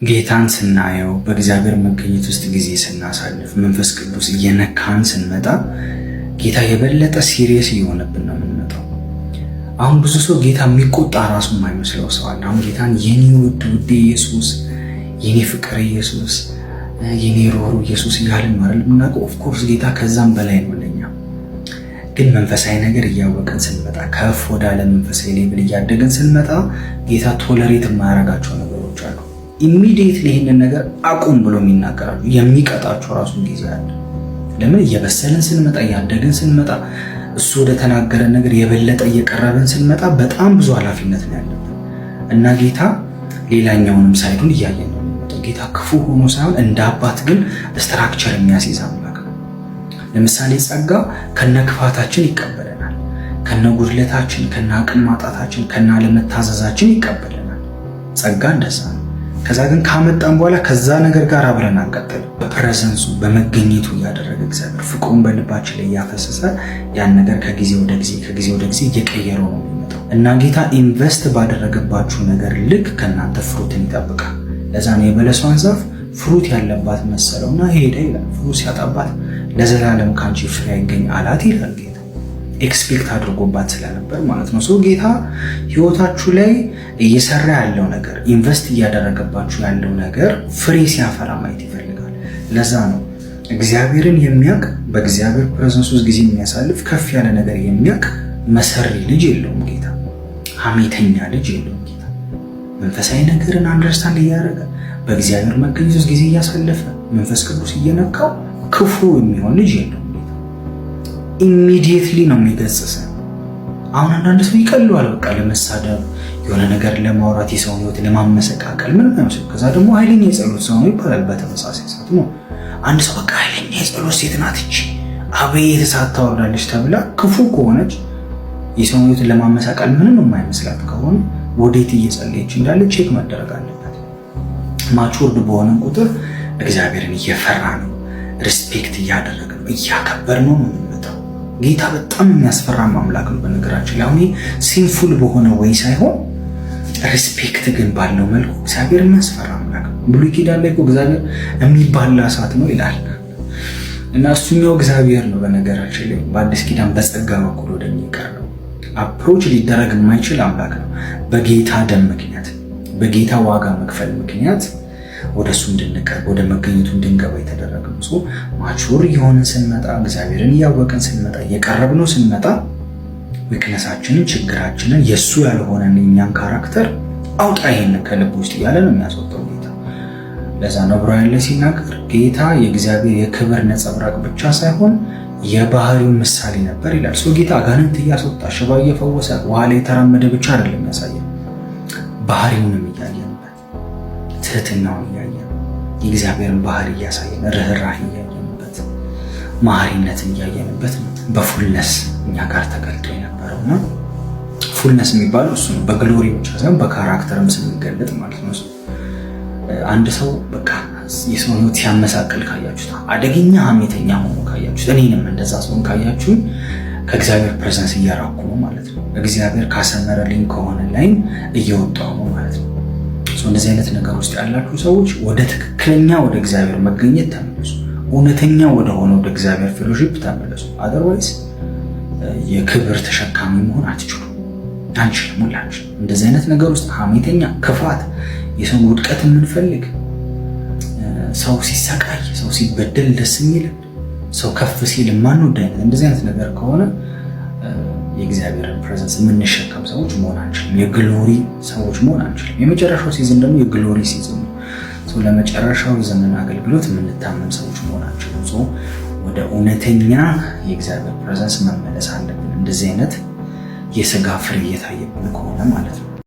ጌታን ስናየው፣ በእግዚአብሔር መገኘት ውስጥ ጊዜ ስናሳልፍ፣ መንፈስ ቅዱስ እየነካን ስንመጣ ጌታ የበለጠ serious እየሆነብን ነው የምንመጣው። አሁን ብዙ ሰው ጌታ የሚቆጣ ራሱ የማይመስለው ሰው አለ። አሁን ጌታን የኔ ውድ ውዴ ኢየሱስ፣ የኔ ፍቅር ኢየሱስ፣ የኔ ሮሮ ኢየሱስ እያልን ነው አይደል የምናውቀው? Of course ጌታ ከዛም በላይ ነው ለኛ። ግን መንፈሳዊ ነገር እያወቅን ስንመጣ፣ ከፍ ወዳለ መንፈሳዊ level እያደግን ስንመጣ ጌታ tolerate የማያደርጋቸው ነገሮች አሉ። Immediately ይህንን ነገር አቁም ብሎ የሚናገራቸው፣ የሚቀጣቸው ራሱ ጊዜ አለ። ለምን? እየበሰልን ስንመጣ፣ እያደግን ስንመጣ፣ እሱ ወደ ተናገረን ነገር የበለጠ እየቀረብን ስንመጣ በጣም ብዙ ኃላፊነት ነው ያለብን እና ጌታ ሌላኛውንም side ኡን እያየን ነው የሚመጣው። ጌታ ክፉ ሆኖ ሳይሆን እንደ አባት ግን structure የሚያስይዝ አምላክ ነው። ለምሳሌ ጸጋ ከነ ክፋታችን ይቀበለናል፣ ከነ ጉድለታችን፣ ከነ አቅም ማጣታችን፣ ከነ አለመታዘዛችን ይቀበለናል። ጸጋ እንደዛ ነው። ከዛ ግን ካመጣን በኋላ ከዛ ነገር ጋር አብረን አንቀጥልም። በ presence ኡ፣ በመገኘቱ እያደረገ እግዚአብሔር ፍቅሩን በልባችን ላይ እያፈሰሰ ያን ነገር ከጊዜ ወደ ጊዜ፣ ከጊዜ ወደ ጊዜ እየቀየረው ነው የሚመጣው እና ጌታ invest ባደረገባችሁ ነገር ልክ ከእናንተ fruit ን ይጠብቃል። ለዛ ነው የበለሷን ዛፍ fruit ያለባት መሰለውና ሄደ ይላል። Fruit ሲያጣባት ለዘላለም ከአንቺ ፍሬ አይገኝ አላት ይላል ጌታ። Expect አድርጎባት ስለነበር ማለት ነው። So ጌታ ህይወታችሁ ላይ እየሰራ ያለው ነገር፣ invest እያደረገባችሁ ያለው ነገር ፍሬ ሲያፈራ ማየት ይፈልጋል። ለዛ ነው እግዚአብሔርን የሚያውቅ፣ በእግዚአብሔር presence ውስጥ ጊዜ የሚያሳልፍ፣ ከፍ ያለ ነገር የሚያውቅ መሰሪ ልጅ የለውም ጌታ። ሐሜተኛ ልጅ የለውም ጌታ። መንፈሳዊ ነገርን understand እያደረገ፣ በእግዚአብሔር መገኘት ውስጥ ጊዜ እያሳለፈ፣ መንፈስ ቅዱስ እየነካው ክፉ የሚሆን ልጅ የለውም ጌታ። Immediately ነው የሚገስጸው። አሁን አንዳንድ ሰው ይቀለዋል፣ በቃ ለመሳደብ፣ የሆነ ነገር ለማውራት፣ የሰውን ህይወት ለማመሰቃቀል ምንም አይመስልም። ከዛ ደግሞ ኃይለኛ የጸሎት ሰው ነው ይባላል። በተመሳሳይ ሰዓት ነው አንድ ሰው በቃ ኃይለኛ የጸሎት ሴት ናት እቺ፣ አቤት እሳት ታወርዳለች ተብላ ክፉ ከሆነች፣ የሰውን ህይወት ለማመሳቀል ምንም የማይመስላት ከሆነ ወዴት እየጸለየች እንዳለ check መደረግ አለበት። Matured በሆነን ቁጥር እግዚአብሔርን እየፈራ ነው፣ respect እያደረገ ነው፣ እያከበር ነው የምንመጣው። ጌታ በጣም የሚያስፈራ አምላክ ነው። በነገራችን ላይ አሁን sinful በሆነ way ሳይሆን respect ግን ባለው መልኩ እግዚአብሔር የሚያስፈራ አምላክ ነው። ብሉይ ኪዳን ላይ እኮ እግዚአብሔር የሚባላ እሳት ነው ይላል እና እሱኛው እግዚአብሔር ነው። በነገራችን ላይ በአዲስ ኪዳን በጸጋ በኩል ወደኛ የቀረበው approach ሊደረግ የማይችል አምላክ ነው። በጌታ ደም ምክንያት፣ በጌታ ዋጋ መክፈል ምክንያት ወደ እሱ እንድንቀርብ፣ ወደ መገኘቱ እንድንገባ የተደረገ ነው። Mature እየሆንን ስንመጣ፣ እግዚአብሔርን እያወቅን ስንመጣ፣ እየቀረብነው ስንመጣ weakness ኣችንን፣ ችግራችንን፣ የእሱ ያልሆነን የእኛን character አውጣ ይሄንን ከልብ ውስጥ እያለ ነው የሚያስወጣው ጌታ። ለዛ ነው ዕብራውያን ላይ ሲናገር ጌታ የእግዚአብሔር የክብር ነጸብራቅ ብቻ ሳይሆን የባህሪው ምሳሌ ነበር ይላል። So ጌታ አጋንንት እያስወጣ፣ ሽባ እየፈወሰ፣ ውሃ ላይ የተራመደ ብቻ አይደለም ያሳየን፣ ባህሪውንም እያየንበት፣ ትህትናውን እያየን፣ የእግዚአብሔርን ባህሪ እያሳየን፣ ርኅራህ እያየንበት፣ መሐሪነትን እያየንበት ነው በ fullness እኛ ጋር ተገልጦ የነበረው። እና fullness የሚባለው እሱ ነው። በ glory ብቻ ሳይሆን በ character ም ስንገለጥ ማለት ነው። አንድ ሰው በቃ የሰውን ሕይወት ሲያመሳቅል ካያችሁት፣ አደገኛ ሐሜተኛ ሆኖ ካያችሁት፣ እኔንም እንደዛ ሰውን ካያችሁ ከእግዚአብሔር presence እየራኩ ነው ማለት ነው። እግዚአብሔር ካሰመረልኝ ከሆነ line እየወጣሁ ነው ማለት ነው። እንደዚህ አይነት ነገር ውስጥ ያላችሁ ሰዎች ወደ ትክክለኛ ወደ እግዚአብሔር መገኘት ተመለሱ። እውነተኛ ወደ ሆነ ወደ እግዚአብሔር fellowship ተመለሱ። Otherwise የክብር ተሸካሚ መሆን አትችሉም፣ አንችልም። ሁላችን እንደዚህ አይነት ነገር ውስጥ ሐሜተኛ፣ ክፋት፣ የሰውን ውድቀት የምንፈልግ፣ ሰው ሲሰቃይ፣ ሰው ሲበደል ደስ የሚልን፣ ሰው ከፍ ሲል የማንወድ አይነት እንደዚህ አይነት ነገር ከሆነ የእግዚአብሔርን presence የምንሸከም ሰዎች መሆን አንችልም። የ glory ሰዎች መሆን አንችልም። የመጨረሻው season ደግሞ የ glory season ነው። ለመጨረሻው ዘመን አገልግሎት የምንታመን ሰዎች መሆን አንችልም። ወደ እውነተኛ የእግዚአብሔር presence መመለስ አለብን። እንደዚህ አይነት የስጋ ፍሬ እየታየብን ከሆነ ማለት ነው።